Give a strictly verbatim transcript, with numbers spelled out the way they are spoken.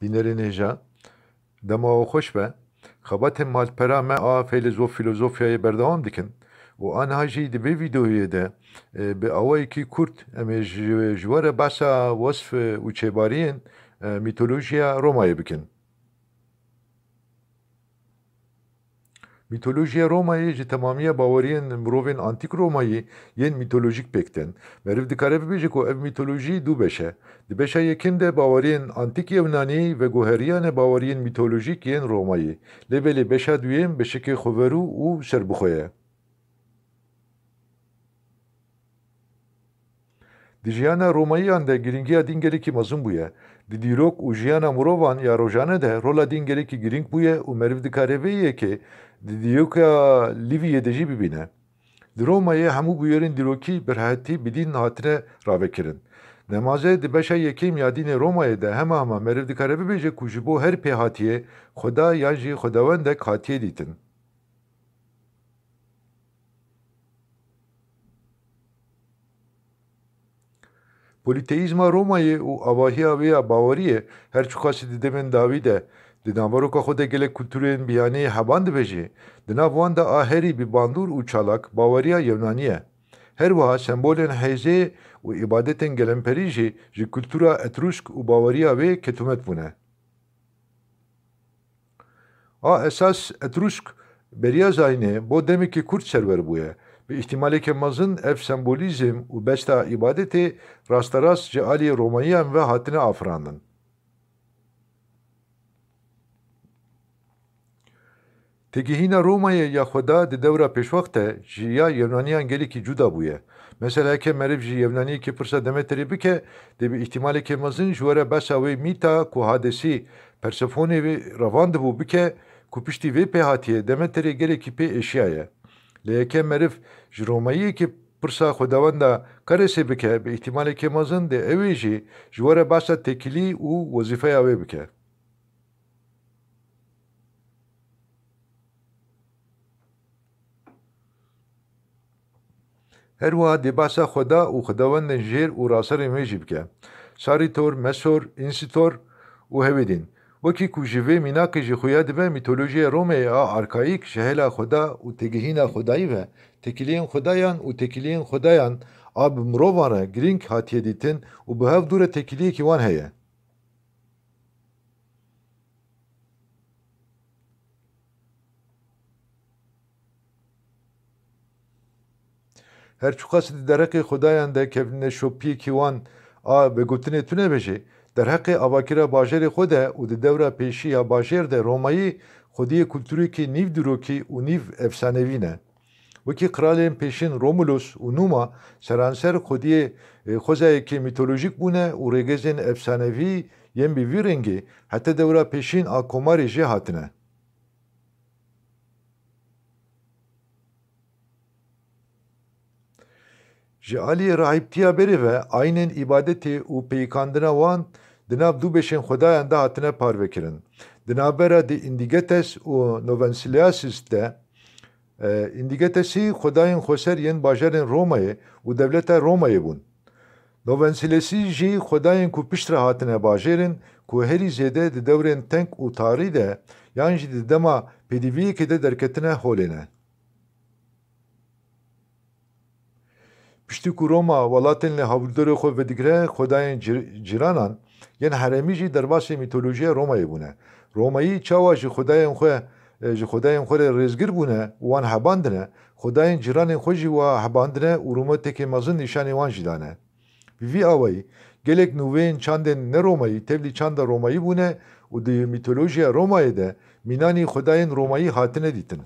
Bînerên hêja, dema we xweş be. Xebatên malpera me a feylezof-fîlozofyayê berdewam dikin û aniha jî di vê vîdeoyê de, e, bi awayekî kurt em ê ji, ji we re behsa wesf û çêbariyên, e, mîtolojiya Romayê bikin. Mîtolojiya Romayê ji temamiya baweriyên mirovên antîk Romayî yên mîtolojîk pêk tên. Meriv dikare bibêje ku ev mîtolojî du beş e. Di beşa yekem de baweriyên antîk Yewnanî veguheriyane baweriyên mîtolojîk yên Romayî. Lê belê beşa duyem beşekê xweverû û serbixwe ye. Di jiyana Romayiyan de girîngiya dîn gelekî mezin bûye. Di dîrok û jiyana mirovan ya rojane de rola dîn gelekî girîng bûye û meriv dikare vê yekê di dîroka Lîviyê de jî bibîne. Di Romayê hemû bûyerên dîrokî bi rehetî bi dîn hatine ravekirin. Nemaze di beşa yekêm ya dînê Romayê de hema hema meriv dikare bibêje ku ji bo her pêhatiyê xweda yan jî xwedawendek hatiye dîtin. Polîteîzma Romayê û avahiya wê ya baweriyê, her çiqasî di demên dawî de di naveroka xwe de gelek kulturên biyanî heban dibe jî, di nav wan de a herî bi bandor û çalak baweriya Yewnanî ye. Her wiha sembolên hêzê û îbadetên gelemperî jî ji kultura Etrûsk û baweriya wê ketûmet bûne. A esas Etrûsk beriya zayînê bo demekî kurt serwer bûye. Bi îhtîmaleke mezin ev sembolîzm û besta îbadetê rasterast ji alî Romayiyan ve hatine afirandin. Têgihîna Romayê ya xweda di dewra pêşwext de ji ya Yewnaniyan gelekî cuda bûye. Mesela heke meriv ji Yewnaniyekê pirsa Demeterê bike, dê bi îhtîmalekê mezin ji we re behsa wê mîta ku Hadesî Persefonê wê revandibû bike, ku piştî vê pêhatiyê Demeterê gelekî pê êşiyaye. Lê heke meriv ji Romayiyekê pirsa xwedawenda Karesê bike, bi îhtîmalekê mezin dê ew ê jî ji we re behsa têkilî û wezîfeya wê bike. Her wiha dê behsa xweda û xwedawendên jêr û raserên wê jî bike. Sarîtor, Mesor, Însitor û hewêdîn. Wekî ku ji vê mînakê jî xuya dibe, mîtolojiyê Romeyê a arkayîk ji hêla xweda û têgihîna xwedayî ve, têkiliyên xwedayan û têkiliyên xwedayan a bi mirovan re girîng hatiye dîtin û bi hev dû re têkiliyekî wan heye. Her çiqas di derheqê xwedayan de kevneşopiyekî wan a vegotinê tune be jî, derheqê avakira bajarê xwe de û di dewra pêşî ya bajêr de Romayî xwediyê kulturekî nîv dîrokî û nîv efsanevî ne. Wekî qralên pêşîn Romulus û Numa seranser xwediyê, e, xwezayekî mîtolojîk bûne û rêgezên efsanevî yên bi vî rengî heta dewra pêşîn a Komarê jê hatine. Ji alî rahîbtiya berê ve ayînên îbadetê û peyikandina wan di nav du beşên xwedayan de hatine parvekirin. Di navbera di Indigetes û Novensilasis de, e, Indigetesî xwedayên xweser yên bajarên Romayê û dewleta Romayê bûn. Novensilesî jî xwedayên ku piştre hatine bajêr in, ku herî zêde di dewrên teng û tarî de yan jî di dema pêdiviyekê de derketine holê ne. Piştî ku Roma welatên li hevdûrê xwe vedigre, xwedayên cî-, cîranan yên herêmî jî derbasî mîtolojiya Romayê bûne. Romayî çawa ji xwedayên xwe, e, ji xwedayên xwe re rêzgir bûne û wan hebandine, xwedayên cîranên xwe jî wa hebandine û rûmeteke mezin nîşanî wan jî dane. Bi vî awayî, gelek nûveyên çandên ne Romayî tevlî çanda Romayî bûne û di mîtolojiya Romayê de mînanî xwedayên Romayî hatine dîtin.